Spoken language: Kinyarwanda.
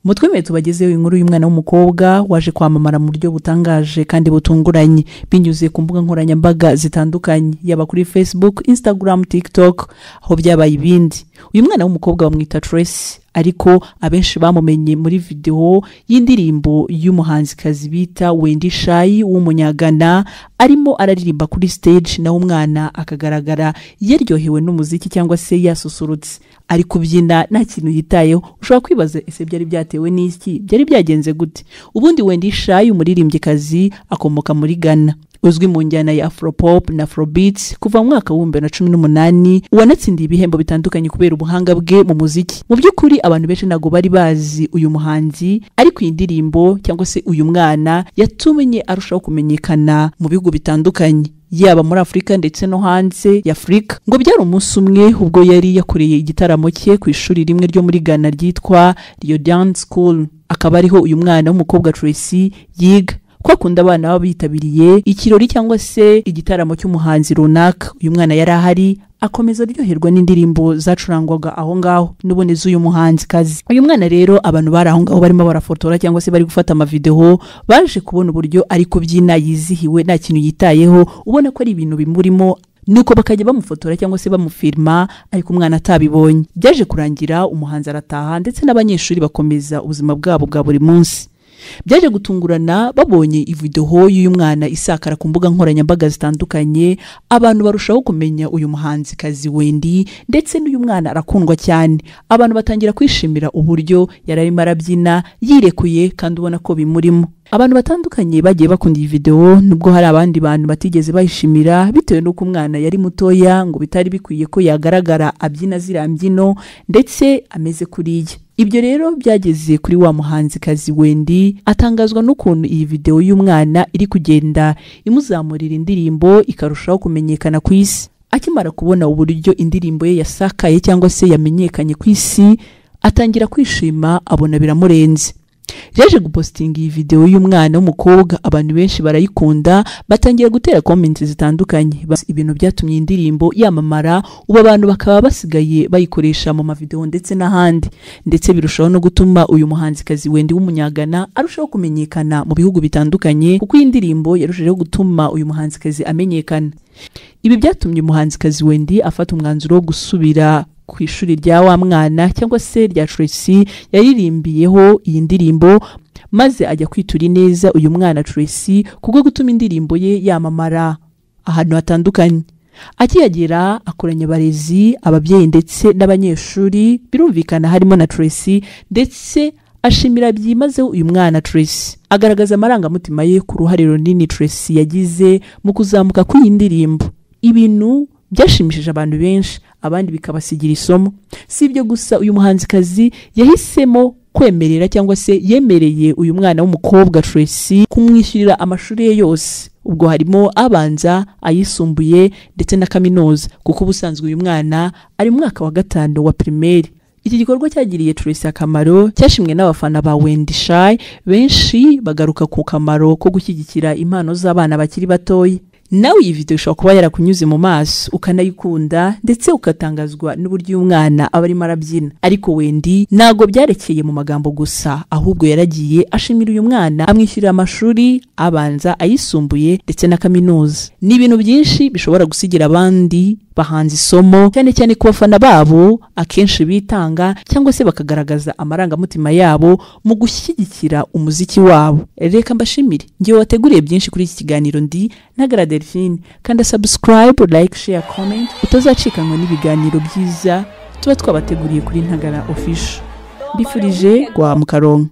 Mutwemeye tubagezeho inkuru y'umwana w'umukobwa waje kwamamara mu buryo butangaje kandi butunguranye binyuze ku mbuga nkoranyambaga zitandukanye, yaba kuri Facebook, Instagram, TikTok, aho byabaye ibindi. Uyu mwana w'umukobwa bamwita Tracy, ariko abenshi bamumenye muri video y'indirimbo y'umuhanzikazi bita Wendy Shy w'umunyagana, arimo araririmba kuri stage, nawe umwana akagaragara yaryohewe n'umuziki cyangwa se yasusurutse, ari kubyina nta kintu yitayeho. Ushobora kwibaza ese byari byatewe n'iki, byari byagenze gute? Ubundi Wendy Shy, umuririmbyikazi akomoka muri Ghana, uzwi mu njyana ya Afropop na Afrobeats kuva mu mwaka wa 2018, wanatsindiye ibihembo bitandukanye kubera ubuhanga bwe mu muziki. Mu by'ukuri abantu benshi ntabwo bari bazi uyu muhanzi, ariko iyi ndirimbo cyangwa se uyu mwana yatumye arushaho kumenyekana mu bihugu bitandukanye, yaba muri Afurika ndetse no hanze ya Afurika. Ngo byari umunsi umwe ubwo yari yakoreye igitaramo cye ku ishuri rimwe ryo muri Ghana ryitwa Riordan School, akaba ariho uyu mwana w'umukobwa Tracy yiga. Ko akunda abana baba bitabiriye ikirori cyangwa se igitaramo cy'umuhanzi runaka, uyu mwana yari ahari, akomeza aryoherwa n'indirimbo zacurangwaga aho ngaho n'ubundi z'uyu muhanzikazi. Uyu mwana rero, abantu bari aho ngaho barimo barafotora cyangwa se bari gufata amavideo, baje kubona uburyo ari kubyina yizihiwe, nta kintu yitayeho, ubona ko ari ibintu bimurimo, nuko bakajya bamufotora cyangwa se bamufirima, ariko umwana atabibonye. Byaje kurangira umuhanzi arataha, ndetse n'abanyeshuri bakomeza ubuzima bwabo bwa buri munsi. Byaje gutungurana babonye ivideho y'uyu mwana isakara ku mbuga nkoranyambaga zitandukanye, abantu barushaho kumenya uyu muhanzikazi Wendy, ndetse n'uyu mwana arakundwa cyane. Abantu batangira kwishimira uburyo yari arimo arabyina yirekuye kandi ubona ko bimurimo. Abantu batandukanye bagiye bakunda iyi video, nubwo hari abandi bantu batigeze bayishimira bitewe n'uko umwana yari mutoya, ngo bitari bikwiye ko yagaragara abyina ziriya mbyino ndetse ameze kuriya. Ibyo rero byageze kuri wa muhanzikazi Wendy, atangazwa n'ukuntu iyi video y'umwana iri kugenda imuzamurira indirimbo ikarushaho kumenyekana ku isi. Akimara kubona uburyo indirimbo ye yasakaye cyangwa se yamenyekanye ku isi, atangira kwishima, abona biramurenze. Yaje gupostinga iyi video y'umwana w'umukobwa, abantu benshi barayikunda, batangira gutera comments zitandukanye, ibintu byatumye indirimbo yamamara, ubu abantu bakaba basigaye bayikoresha mu mavideo ndetse n'ahandi, ndetse birushaho no gutuma uyu muhanzikazi Wendy w'umunyagana arushaho kumenyekana mu bihugu bitandukanye, kuko iyi ndirimbo yarushijeho gutuma uyu muhanzikazi amenyekana. Ibi byatumye umuhanzikazi Wendy afata umwanzuro wo gusubira ku ishuri rya wa mwana cyangwa se rya Tracy yaririmbiyeho iyi ndirimbo, maze ajya kwitura ineza uyu mwana Tracy kubwo gutuma indirimbo ye yamamara ahantu hatandukanye. Akihagera akoranya abarezi, ababyeyi ndetse n'abanyeshuri, birumvikana harimo na Tracy, ndetse ashimira byimazeho uyu mwana Tracy, agaragaza amarangamutima ye ku ruhare runini Tracy yagize mu kuzamuka kw'iyi ndirimbo, ibintu byashimishije abantu benshi, abandi bikabasigira isomo. Si ibyo gusa, uyu muhanzikazi yahisemo kwemerera cyangwa se yemereye uyu mwana w'umukobwa Tracy kumwishyurira amashuri ye yose, ubwo harimo abanza, ayisumbuye ndetse na kaminuza, kuko ubusanzwe uyu mwana ari mu mwaka wa 5 wa primaire. Iki gikorwa cyagiriye Tracy akamaro, cyashimwe n'abafana ba Wendy Shy benshi, bagaruka ku kamaro ko gushyigikira impano z'abana bakiri batoya. Nawe iyi video ishobora kuba yarakunyuze mu maso ukanayikunda, ndetse ugatangazwa n'uburyo uyu mwana aba arimo arabyina. Ariko Wendy ntabwo byarekeye mu magambo gusa, ahubwo yaragiye ashimira uyu mwana, amwishyurira amashuri abanza, ayisumbuye ndetse na kaminuza. Ni ibintu byinshi bishobora gusigira abandi bahanzi isomo, cyane cyane ku bafana babo akenshi bitanga cyangwa se bakagaragaza amarangamutima yabo mu gushyigikira umuziki wabo. Reka mbashimire ngewe wateguriye byinshi kuri iki kiganiro, ndi Ntagara Delphine. Kanda subscribe, like, share, comment, utazacikanwa n'ibiganiro byiza tuba twabateguriye kuri Ntagara Official. Mbifurije kwa mukaronka.